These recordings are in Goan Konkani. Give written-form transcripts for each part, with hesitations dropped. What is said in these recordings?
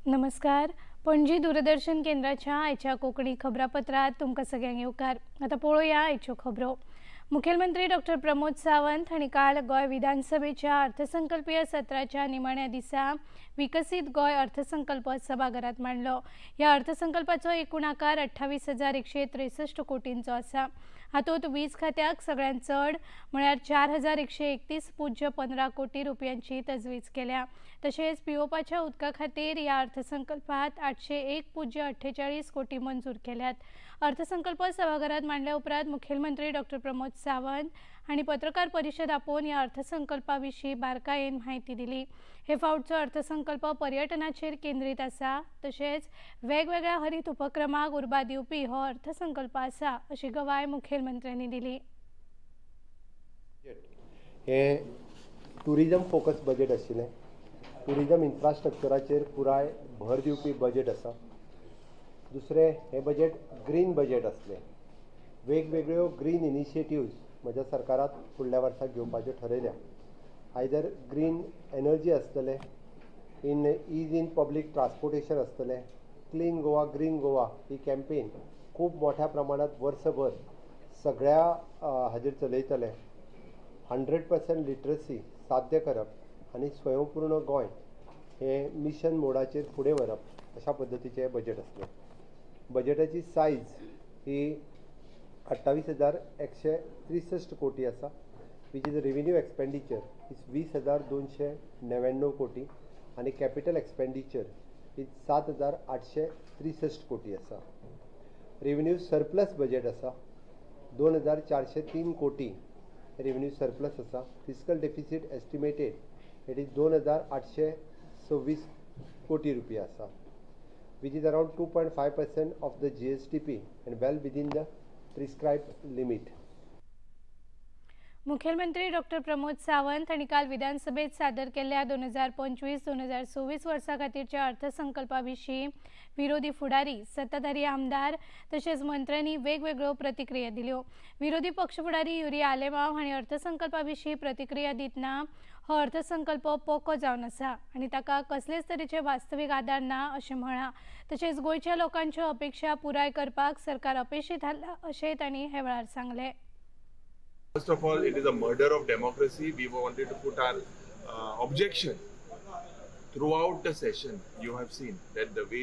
नमस्कार, पणजी दूरदर्शन केंद्राच्या आयच्या कोंकणी खबरापत्रात तुमकां सगळ्यांक येवकार। आतां पळोवया आयच्यो खबरो। मुखेलमंत्री डॉक्टर प्रमोद सावंत हांणी काल गोंय विधानसभेच्या अर्थसंकल्पीय सत्राच्या निमाण्या दिसा विकसीत गोंय अर्थसंकल्प सभाघरात मांडलो। ह्या अर्थसंकल्पाचो एकूण आकार 28,163 कोटींचो आसा। हातूंत वीज खात्याक सगळ्यांत चड म्हळ्यार 4,131.15 कोटी रुपयांची तजवीज केल्या। तशेंच पिवपाच्या उदका खातीर ह्या अर्थसंकल्पात 801.48 कोटी मंजूर केल्यात। अर्थसंकल्प सभाघरात मांडल्या उपरांत मुखेलमंत्री डॉक्टर प्रमोद सावंत हांणी पत्रकार परिशद आपोवन ह्या अर्थसंकल्पा विशीं बारकायेन म्हायती दिली। हे फावटचो अर्थसंकल्प पर्यटनाचेर केंद्रीत आसा, तशेंच वेगवेगळ्या हरीत उपक्रमाक उर्बा दिवपी हो अर्थसंकल्प आसा अशी गवाय मुखेलमंत्र्यांनी दिली। हे टुरिजम फोकस बजेट आशिल्लें। टुरिजम इन्फ्रास्ट्रक्चराचेर पुराय भर दिवपी बजेट आसा। दुसरें, हें बजेट ग्रीन बजेट आसलें। वेगवेगळ्यो ग्रीन इनिशिएटिव्ज म्हज्या सरकारात फुडल्या वर्साक घेवपाच्यो ठरयल्या। आयदर ग्रीन एनर्जी आसतलें, in ease in public transportation आसतलें, क्लीन गोवा ग्रीन गोवा ही कॅम्पेन खूब मोठ्या प्रमाणात वर्सभर सगळ्या हाजेर चलयतले। 100% लिटरसी साध्य करप आनी स्वयंपूर्ण गोंय हें मिशन मोडाचेर फुडें व्हरप अशा पद्दतीचें हें बजेट आसलें। बजेटाची सायज ही 28,163 कोटी आसा, which is revenue expenditure is 20,299 कोटी आनी कॅपिटल एक्सपेंडिचर is 7,863 कोटी आसा। रेव्हेन्यू सरप्लस बजेट आसा, 2,403 कोटी रेव्हेन्यू सरप्लस आसा। Fiscal deficit estimated it is 2,826 कोटी रुपया आसा, which is around 2.5% of the GSDP and well within the prescribed limit. मुखेलमंत्री डॉक्टर प्रमोद सावंत हांणी काल विधानसभेत सादर केल्ल्या 2025-2026 वर्सा खातीरच्या अर्थसंकल्पा विशीं विरोधी फुडारी, सत्ताधारी आमदार तशेंच मंत्र्यांनी वेगवेगळ्यो प्रतिक्रिया दिल्यो। विरोधी पक्ष फुडारी युरी आलेमाव हांणी अर्थसंकल्पा विशीं प्रतिक्रिया दितना हो अर्थसंकल्प पोको जावन आसा आनी ताका कसलेच तरेचे वास्तवीक आदार ना अशें म्हळां। तशेंच गोंयच्या लोकांच्यो अपेक्षा पुराय करपाक सरकार अपेशी थारलां अशेंय तांणी हे वेळार सांगलें। First of all, it is a murder of democracy. We wanted to put our objection throughout the session. You have seen that the way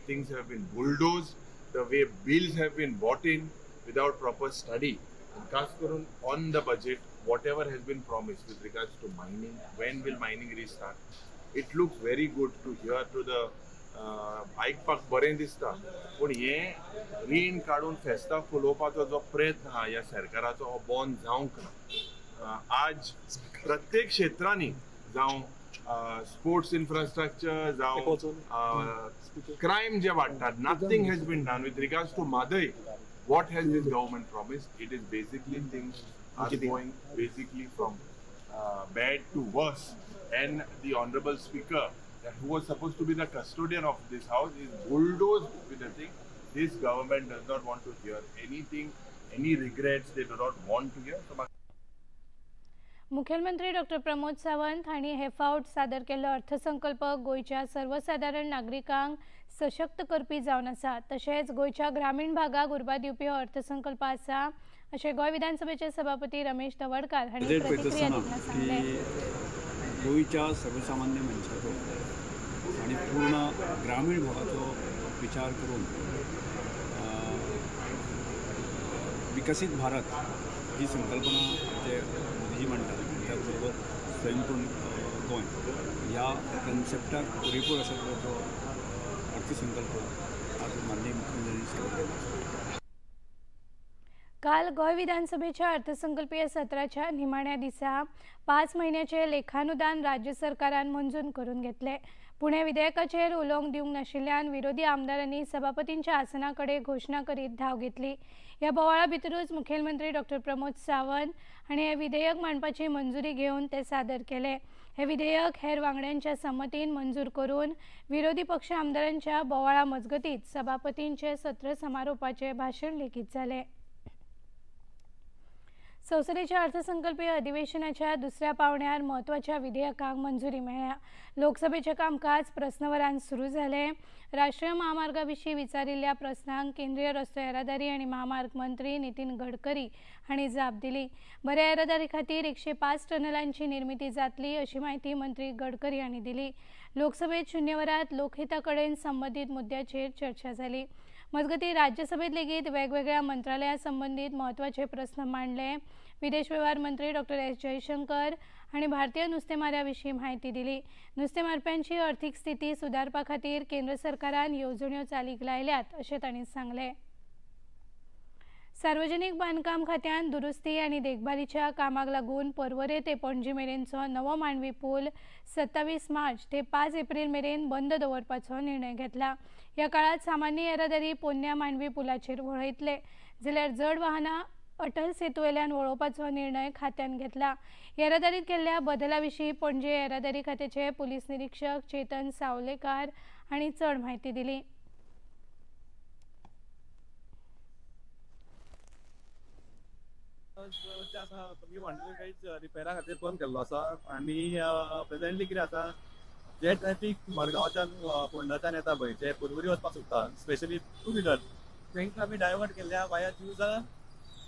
things have been bulldozed, the way bills have been brought in without proper study. And khas karun on the budget, whatever has been promised with regards to mining, when will mining restart? It looks very good to hear to the आयकपाक बरें दिसता, पूण हें रीण काडून फेस्तां फुलोवपाचो जो प्रयत्न आहा ह्या सरकाराचो हो बंद जावंक ना। आज प्रत्येक क्षेत्रांनी, जावं स्पोर्ट्स इन्फ्रास्ट्रक्चर, जावं क्रायम जे वाडटात, nothing has been done with regards to Mhadei. What has this government promised? It is basically things are going basically from bad to worse, and the honourable speaker, who was supposed to be the custodian of this house, is bulldozed with the thing. This government does not want to hear anything, any regrets they do not want to hear. So, मुखेलमंत्री डॉक्टर प्रमोद सावंत हांणी हे फावट सादर केल्लो अर्थसंकल्प गोंयच्या सर्वसादारण नागरिकांक सशक्त करपी जावन आसा, तशेंच गोंयच्या ग्रामीण भागाक उर्बा दिवपी हो अर्थसंकल्प आसा अशें गोंय विधानसभेचे सभापती रमेश तवडकार हांणी प्रतिक्रिया दितना सांगलें। गोंयच्या सर्वसामान्य मनशाचो आनी पूर्ण ग्रामीण भागाचो विचार करून विकसीत भारत ही संकल्पना जे मोदीजी म्हणटात, त्याचबरोबर स्वयंपूर्ण गोंय ह्या कन्सेप्टाक पुरेपूर अशा तरेचो अर्थसंकल्प आज माननीय मुख्यमंत्र्यांनी सादर केला। काल गोंय विधानसभेच्या अर्थसंकल्पीय सत्राच्या निमाण्या दिसा 5 म्हयन्याचे लेखानुदान राज्य सरकारान मंजूर करून घेतले। पुणे विधेयकाचेर उलोवंक दिवंक नाशिल्ल्यान विरोधी आमदारांनी सभापतींच्या आसना कडेन घोशणा करीत धांव घेतली। ह्या बोवाळा भितरूच मुखेलमंत्री डॉक्टर प्रमोद सावंत हांणी हें विधेयक मांडपाची मंजुरी घेवन तें सादर केलें। हें विधेयक हेर वांगड्यांच्या संमतीन मंजूर करून विरोधी पक्ष आमदारांच्या बोवाळा मजगतीत सभापतींचे सत्र समारोपाचें भाशण लेगीत जालें। संसदेच्या अर्थसंकल्पीय अधिवेशनाच्या दुसऱ्या पावण्यार म्हत्वाच्या विधेयकांक मंजुरी मेळ्ळ्या. लोकसभेचें कामकाज प्रस्नवरान सुरू जालें. राष्ट्रीय महामार्गा विशीं विचारिल्ल्या प्रस्नांक केंद्रीय रस्तो येरादारी आनी महामार्ग मंत्री नितीन गडकरी हांणी जाप दिली. बऱ्या येरादारी खातीर 105 टनलांची निर्मिती जातली अशी म्हायती मंत्री गडकरी हांणी दिली. लोकसभेत शून्यवरात लोकहिता कडेन संबंदीत मुद्द्याचेर चर्चा जाली. मजगतीं राज्यसभेत लेगीत वेगवेगळ्या मंत्रालया संबंदीत म्हत्वाचे प्रस्न मांडले. विदेश वेव्हार मंत्री डॉक्टर एस जयशंकर हांणी भारतीय नुस्तेमाऱ्या विशीं म्हायती दिली. नुस्तेमारप्यांची अर्थीक स्थिती सुदारपा खातीर केंद्र सरकारान येवजण्यो चालीक लायल्यात अशें तांणी सांगलें. सार्वजनिक बांदकाम खात्यान दुरुस्ती आनी देखभालीच्या कामाक लागून पर्वरे ते पणजी मेरेनचो नवो मांडवी पूल 27 मार्च ते 5 एप्रिल मेरेन बंद दवरपाचो निर्णय घेतला. ह्या काळात सामान्य येरादारी पोन्न्या मांडवी पुलाचेर वळयतले, जाल्यार जड वाहनां अटल सेतू वेल्यान वळोवपाचो निर्णय खात्यान घेतला. येरादारीत केल्ल्या बदला विशीं पणजे येरादारी खात्याचे पुलीस निरीक्षक चेतन सावलेकार हांणी चड म्हायती दिली. आमी रिपेरा खातीर बंद केल्लो आसा आनी प्रेजेंटली कितें आसा, जे ट्रॅफिक मडगांवच्यान फोंडाच्यान येता पळय, जे पर्वरी वचपाक सोदता स्पेशली टू व्हिलर, तांकां आमी डायवर्ट केल्ल्या वाया दिवजा.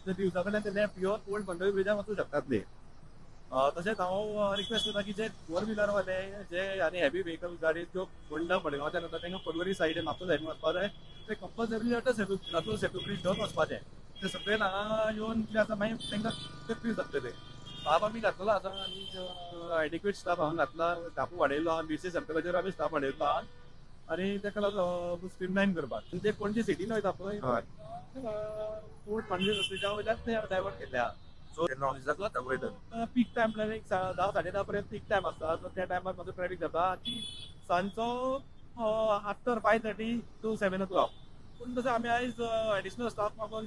दिवजा कडल्यान ते लेफ्ट घेवन ओल्ड मांडवी ब्रिजार वचूंक शकतात ते. तशेंच हांव रिक्वेस्ट करता की जे फोर व्हिलरवाले जे आनी हेवी व्हेकल गाडी ज्यो फोंडा मडगांवच्यान येता तांकां पर्वरी सायडीन म्हापसा सायडीन वचपाक जाय, ते कंपल्सरी अटल सेतू ब्रीज घेवन वचपाचें. ते सगळे हांगा येवन कितें आसा मागीर तांकां तकलीफ जातले. ते स्टाफ आमी घातलेलो आसा आनी एडिक्वेट स्टाफ हांगा घातला, स्टाफ वाडयलो आहा, बीसी सेंटराचेर आमी स्टाफ वाडयलो आहा आनी ताका लागून स्ट्रीमलायन करपाक. ते पणजे सिटीन वयता पळय ओल्ड मांडवी रस्त्याच्या वयल्यान ते डायवर्ट केल्ले आहा. सो पीक टायम म्हणल्यार एक 10 साडे 10 पर्यंत पीक टायम आसता, सो त्या टायमार मातसो ट्रॅफिक जाता आनी सांजचो आफ्टर 5:30 to 7 o'clock. पूण तसो आमी आयज एडिशनल स्टाफ मागून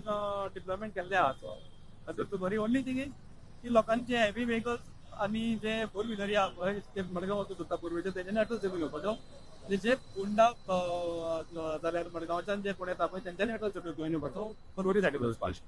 डिप्लॉयमेंट केल्ले आहा. सो बरी ओनली थिंग is की लोकांचे हेवी व्हेकल्स आनी जे फोर व्हिलरी आहा पळय ते मडगांव वचूंक सोदता पर्वरीचे, तेंच्यांनी अटल सेतू घेवपाचो आनी जे फोंडा जाल्यार मडगांवच्यान जे कोण येता पळय तेंच्यांनी अटल सेतू घेवन येवपाचो पर्वरी सायडीन वचपाचें.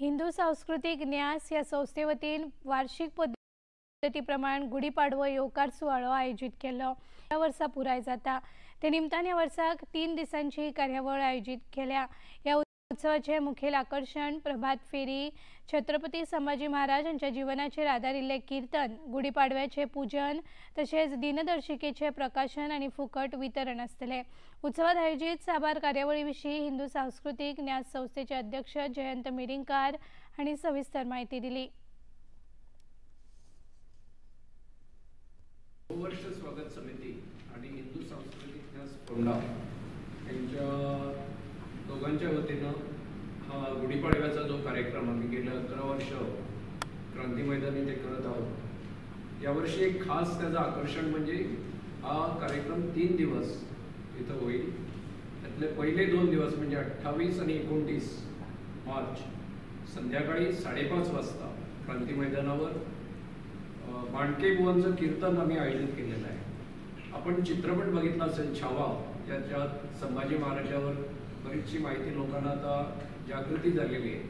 हिंदू सांस्कृतीक न्यास ह्या संस्थे वतीन वार्षिक पद्दती प्रमाण गुढीपाडवो येवकार सुवाळो आयोजीत केल्लो. ह्या वर्सा पुराय जाता. ते निमतान ह्या वर्साक 3 दिसांची कार्यावळ आयोजीत केल्या. ह्या उत्सवाचे मुखेल आकर्शण प्रभात फेरी, छत्रपती संभाजी महाराज हांच्या जीवनाचेर आदारिल्ले कीर्तन, गुढीपाडव्याचे पूजन तशेंच दिनदर्शिकेचे प्रकाशन आनी फुकट वितरण आसतले. उत्सवात आयोजीत साबार कार्यावळी विशीं हिंदू सांस्कृतीक न्यास संस्थेचे अध्यक्ष जयंत मिरिंगकार हांणी सविस्तर म्हायती दिली. वर्ष स्वागत समिती आणि हिंदू सांस्कृतिक न्यास फोंडा यांच्या दोघांच्या वतीनं हा गुढीपाडव्याचा जो कार्यक्रम आम्ही गेल्या 11 वर्ष क्रांती मैदान इथे करत आहोत. यावर्षी एक खास त्याचं आकर्षण म्हणजे हा कार्यक्रम 3 दिवस इथं होईल. त्यातले पहिले 2 दिवस म्हणजे 28 आणि 29 मार्च संध्याकाळी 5:30 वाजता क्रांती मैदानावर मांडके बुवांचं कीर्तन आम्ही आयोजित केलेलं आहे. आपण चित्रपट बघितला असेल छावा, ज्याच्यात संभाजी महाराजावर बरीचशी माहिती लोकांना आता जागृती झालेली आहे.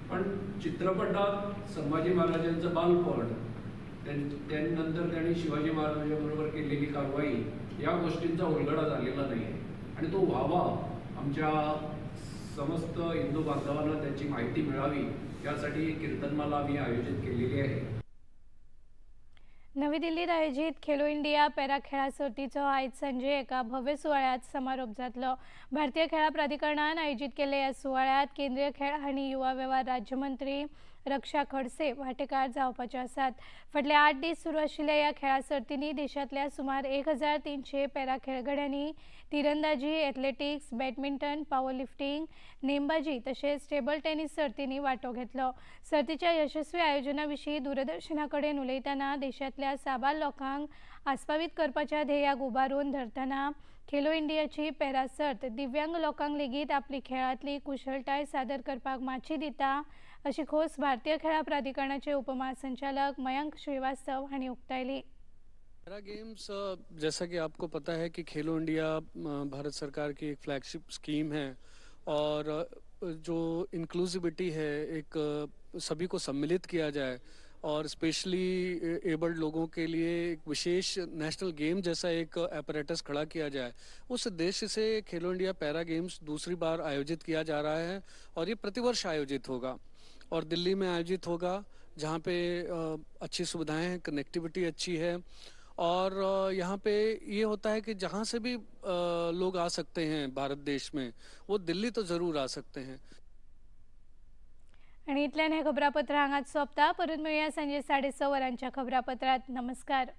पण चित्रपटात संभाजी महाराजांचं बालपण, त्यानंतर त्यांनी शिवाजी महाराजांबरोबर केलेली कारवाई या गोष्टींचा उलगडा झालेला नाही आहे आणि तो व्हावा, आमच्या समस्त हिंदू बांधवांना त्याची माहिती मिळावी यासाठी कीर्तनमाला आम्ही आयोजित केलेली आहे. नवी दिल्लीत आयोजित खेलो इंडिया पॅरा खेळा सर्तीचो आयज सांजे एका भव्य सुवाळ्यात समारोप जातलो. भारतीय खेळा प्राधिकरणान आयोजित केल्ल्या ह्या सुवाळ्यात केंद्रीय खेळ आनी युवा वेव्हार राज्यमंत्री रक्षा खडसे वांटेकार जावपाचे आसात. फाटले 8 दीस सुरू आशिल्ल्या ह्या खेळा सर्तींनी देशांतल्या सुमार 1300 पॅरा खेळगड्यांनी तिरंदाजी, एथलेटिक्स, बॅडमिंटन, पावर लिफ्टिंग, नेमबाजी तशेंच टेबल टेनिस सर्तींनी वांटो घेतलो. सर्तीच्या यशस्वी आयोजना विशीं दूरदर्शना कडेन उलयतना देशांतल्या साबार लोकांक आस्पावीत करपाच्या ध्येयाक उबारून धरतना खेलो इंडियाची पॅरा सर्त दिव्यांग लोकांक लेगीत आपली खेळांतली कुशळटाय सादर करपाक माची दिता अशी खोस भारतीय खेळा प्राधिकरणाचे उपमहासंचालक मयंक श्रीवास्तव हांणी उक्तायली. पैरा गेम्स, जैसा कि आपको पता है कि खेलो इंडिया भारत सरकार की एक फ्लैगशिप स्कीम है और जो इंक्लूसिविटी है, एक सभी को सम्मिलित किया जाए और स्पेशली एबल्ड लोगों के लिए एक विशेष नेशनल गेम जैसा एक एपरेटस खड़ा किया जाए, उस उद्देश्य से खेलो इंडिया पैरा गेम्स दूसरी बार आयोजित किया जा रहा है और ये प्रतिवर्ष आयोजित होगा और दिल्ली में आयोजित होगा, जहाँ पे अच्छी सुविधाएं हैं, कनेक्टिविटी अच्छी है और यहाँ पे ये होता है कि जहाँ से भी लोग आ सकते हैं भारत देश में, वो दिल्ली तो ज़रूर आ सकते हैं। आणि इतल्यान हें खबरापत्र हांगाच सोंपता। परत मेळया सांजे 6:30 वरांच्या खबरापत्रात। नमस्कार।